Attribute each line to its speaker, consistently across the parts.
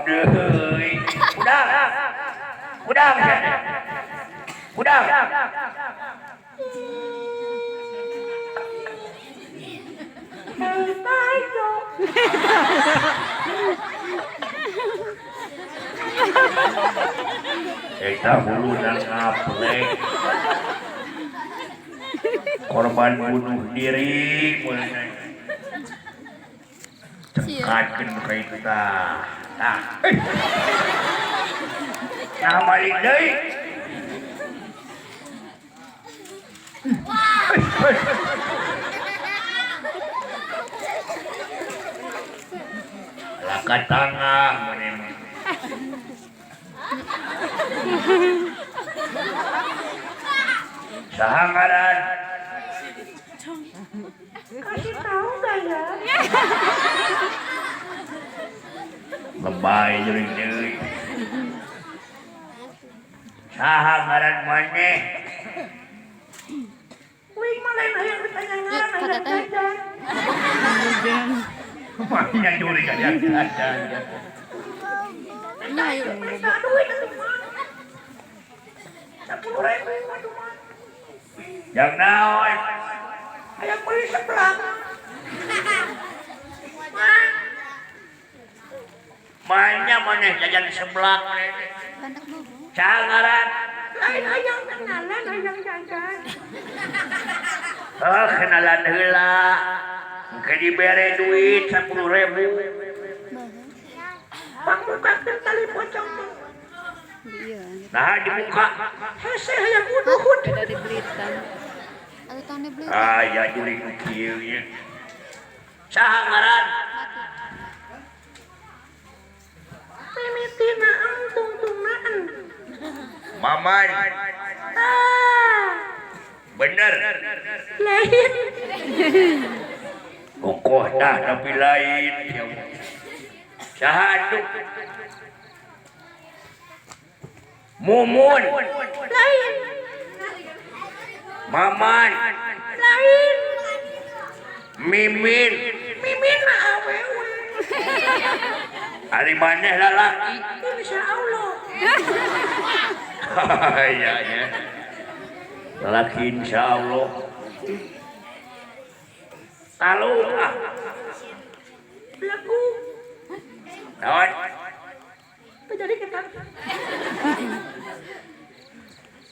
Speaker 1: Deui. Hudang. Hudang sia teh. Hudang. Eta huluna ngaplek. Korban bunuh diri meunang. Cekatkeun ka itu tah. Tah. Nah balik deui. Laka tangah maneh mah. Saha ngaran?
Speaker 2: Kasih tahu nggak ya?
Speaker 1: Lebay jurig deui. Saha ngaran maneh?
Speaker 2: Uing mah lain hayang ditanya ngaran,
Speaker 3: Kata
Speaker 2: hayang
Speaker 3: teh.
Speaker 2: jajan.
Speaker 1: Maknya jurig hayang jajan.
Speaker 3: Nya ayo.
Speaker 2: Minta duit atuh mah. 10.000 atuh mah.
Speaker 1: Jang naon?
Speaker 2: Hayang meuli seblak. Mah,
Speaker 1: Manya maneh jajan seblak maneh teh.
Speaker 3: Bandak bobo.
Speaker 1: Saha ngaran?
Speaker 2: Lain hayang kenalan, hayang jajan.
Speaker 1: Oh, kenalan heula. Engke dibere duit 10.000.
Speaker 2: Pangbukakeun tali pocong teh.
Speaker 3: Iya.
Speaker 1: Nah dibuka.
Speaker 2: Hese hayang uduhud.
Speaker 4: Beda di Blitar.
Speaker 3: Atau tahun di Blitar.
Speaker 1: Ah, ya jurig nu kieu nya. Saha ngaran?
Speaker 3: Mati.
Speaker 2: Mimitina tungtungnaan.
Speaker 1: Maman.
Speaker 2: Ah,
Speaker 1: Bener.
Speaker 2: lain.
Speaker 1: Kokoh tah tapi lain. Saha atuh? Mumun.
Speaker 2: Lain.
Speaker 1: Maman.
Speaker 2: Lain.
Speaker 1: Mimin.
Speaker 2: Mimin mah awewe.
Speaker 1: Ari maneh lalaki.
Speaker 2: Insya Allah.
Speaker 1: Iya ya. Lalaki insya Allah. Talung ah.
Speaker 2: Belagu.
Speaker 1: Naon?
Speaker 2: Teu jadi kita.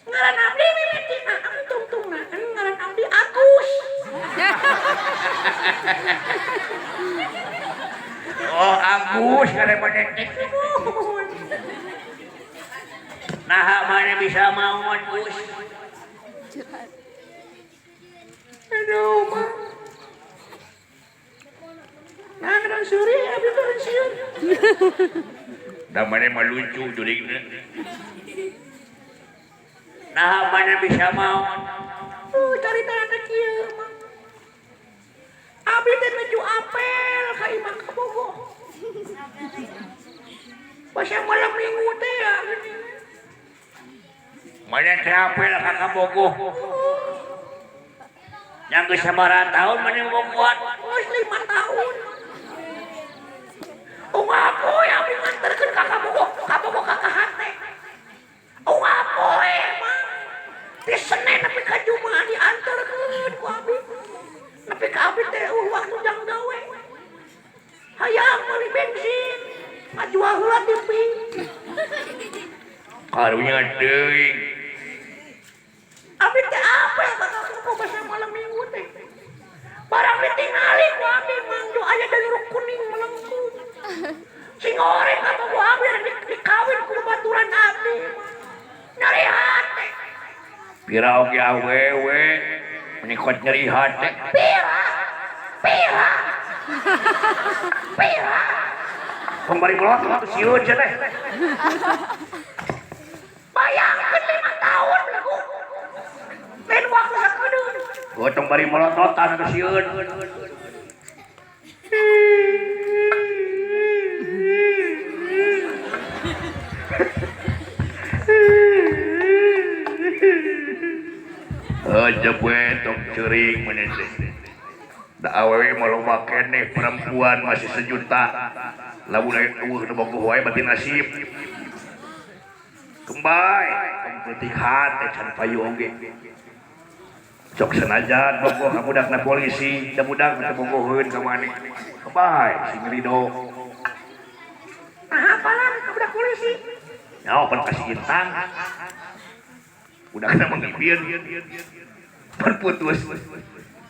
Speaker 2: Ngaran abdi mimitina tungtungnaan, ngaran abdi Agus.
Speaker 1: Oh, Agus ngaran maneh teh.
Speaker 2: Nuhun.
Speaker 1: Naha maneh bisa maot, Gus?
Speaker 3: Curhat.
Speaker 2: Aduh, mah. Nah, ngaran seuri abdi teh sieun.
Speaker 1: Da maneh mah lucu jurigna. Naha maneh bisa maot?
Speaker 2: Caritana teh kieu mah. Abdi teh nuju apel ka imah kabogoh. Basa malam minggu teh ya.
Speaker 1: Maneh teh apel ka kabogoh. Yang geus sabaraha tahun maneh bogohan?
Speaker 2: Geus 5 tahun. Unggal poe abdi nganterkeun ka kabogoh, kabogoh ka kahate. Unggal poe mah. Di Senin nepi ka Jumat dianterkeun ku abdi. Nepi ka abdi teh eueuh waktu jang gawe. Hayang meuli bensin, ngajual heula TV.
Speaker 1: Karunya teuing.
Speaker 2: Abdi teh apel ka kabogoh basa malam minggu teh. Barang ditingali ku abdi mangjo aya jalur kuning melengkung. Sing goreng kabogoh abdi rek dikawin ku babaturan abdi. Nyeri hate.
Speaker 1: Pira oge awewe menikot nyeri hate.
Speaker 2: Pira. Pira. Pira.
Speaker 1: Pembari melotot sieun sia teh.
Speaker 2: Bayangkeun 5 tahun belagu. Lain waktu sakedeung.
Speaker 1: Gotong bari melototan atuh sieun. Aja we tong ceuring maneh teh. Da awewe mah loba keneh perempuan masih sejuta. Lamun aya eueuh nu bogoh wae berarti nasib. Kembali, penting hate can payu oge. Cok senajan bogoh ka budakna polisi, da budak teu bogoheun ka maneh. Kembali sing ridho.
Speaker 2: Nah, apalan ka budak polisi?
Speaker 1: Nyaho pan kasih intang. Budakna mah ngipieun. Pan putus.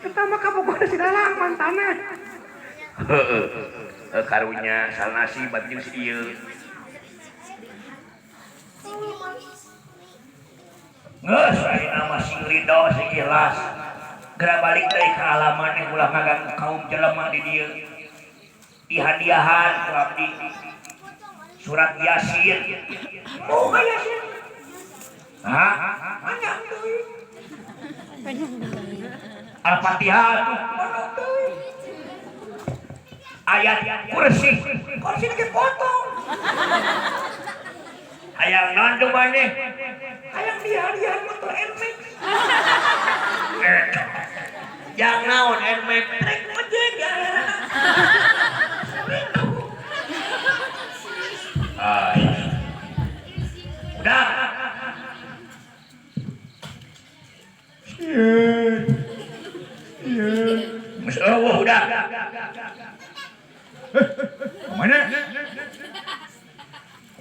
Speaker 2: Eta mah kabogoh si dalang mantana.
Speaker 1: Heeh. Karunya sal nasib bat jeung si ieu. Geus ayeuna mah sing ridho sing ikhlas. Geura balik deui ka halaman ulah ngaganggu kaum jelema di dieu. Dihadiahan ku abdi surat Yasin.
Speaker 2: Oh, ka Yasin.
Speaker 1: Hah?
Speaker 2: Panjang deui.
Speaker 1: Al-Fatihah tuh. Ayat kursi.
Speaker 2: Kursi ge potong.
Speaker 1: Hayang naon tuh maneh?
Speaker 2: Hayang dihadiahan motor NMAX.
Speaker 1: Yang naon NMAX?
Speaker 2: Trek ngojek di akhirat.
Speaker 1: Ah. Udah. Geus eueuh udah. Mana?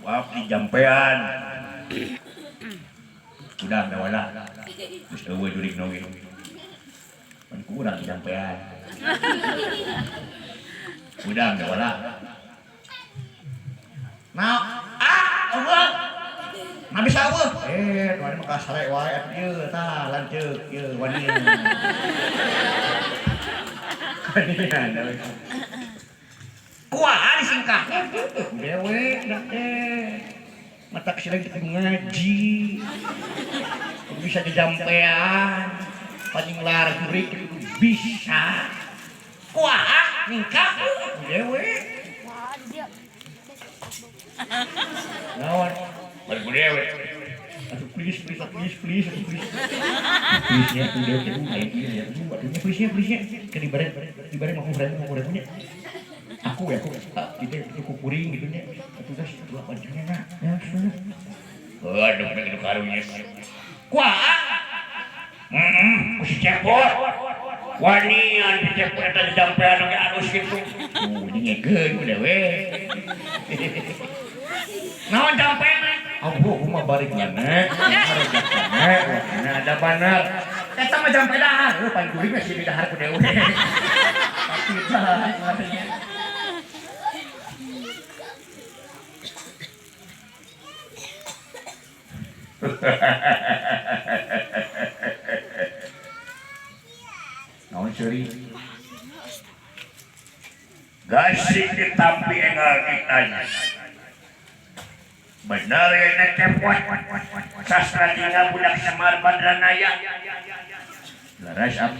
Speaker 1: Wah, di jampean. Udah dah wala. Geus eueuh jurig oge. Pan kurang di jampean. Udah dah wala. Nah, ah, eueuh. Nah bisa eueuh. Tuan mah kasare wae atuh ieu tah lanceuk ieu wani. Wanian we. Kuaha disingkah? Dewe dah teh. Mata kesilang teh ngaji. Bisa dijampean. Paling laris murid bisa. Kuaha ningkah dewe. Naon? Bari dewe. Aduh please please please please please. Please nya tuh dewe teh aya ieu ya. Aduh atuh please nya please nya. Ke dibare mau ribu nya. Aku ya, aku itu kukuring gitu nya. Atuh geus dua nya nah. Ya sudah. Aduh nek karunya. Kuaha? Heeh, ku si cepot. Wanian si cepot eta dijampean oge alus kitu. Tuh dingekeun ku dewe. Naon jampean? Aduh, aku mah balik nek. Nek, wah ada banar. Eta mah jampe dahar. Lu paling kuring mah si dahar ku dewe. Pasti dah. Naon seuri? Gasik ditampi enggal ditanya. Bener ya nek cepot. Sastra tinggal budak Semar Badranaya. Laras abdi.